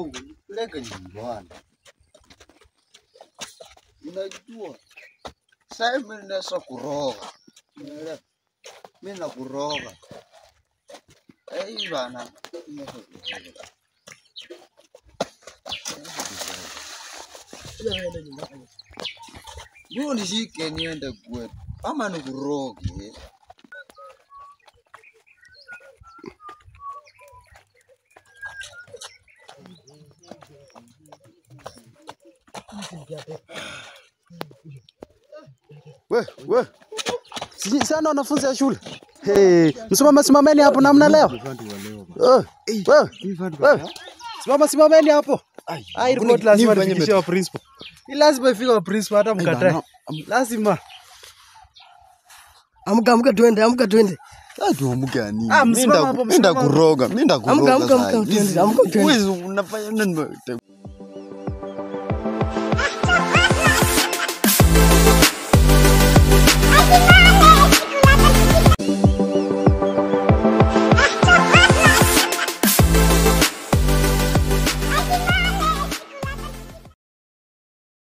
Nipeleke nyumbani. Unajua sasa mimi naweza kuroga. Unaelewa? Mimi nakuroga. Eh, bana, mimi naweza kuroga. Mbona nishike niende kwetu ama nikuroge? We, we. Sijui sana wanafunzi ya shule. Hey, msimama simameni hapo namna leo. Eh, we, we. Simama simameni hapo. Ai, report lazima nifikishie wa principal. Hii lazima ifike wa principal hata mkatae. Lazima. Amka, amka twende, amka twende. Tuamke ya nini? Ah, Mimi msimama hapo, mimi msimama hapo. ndakuroga, mimi Amka, ndakuroga amka, amka sasa. twende, amka twende. Wewe unafanya nini?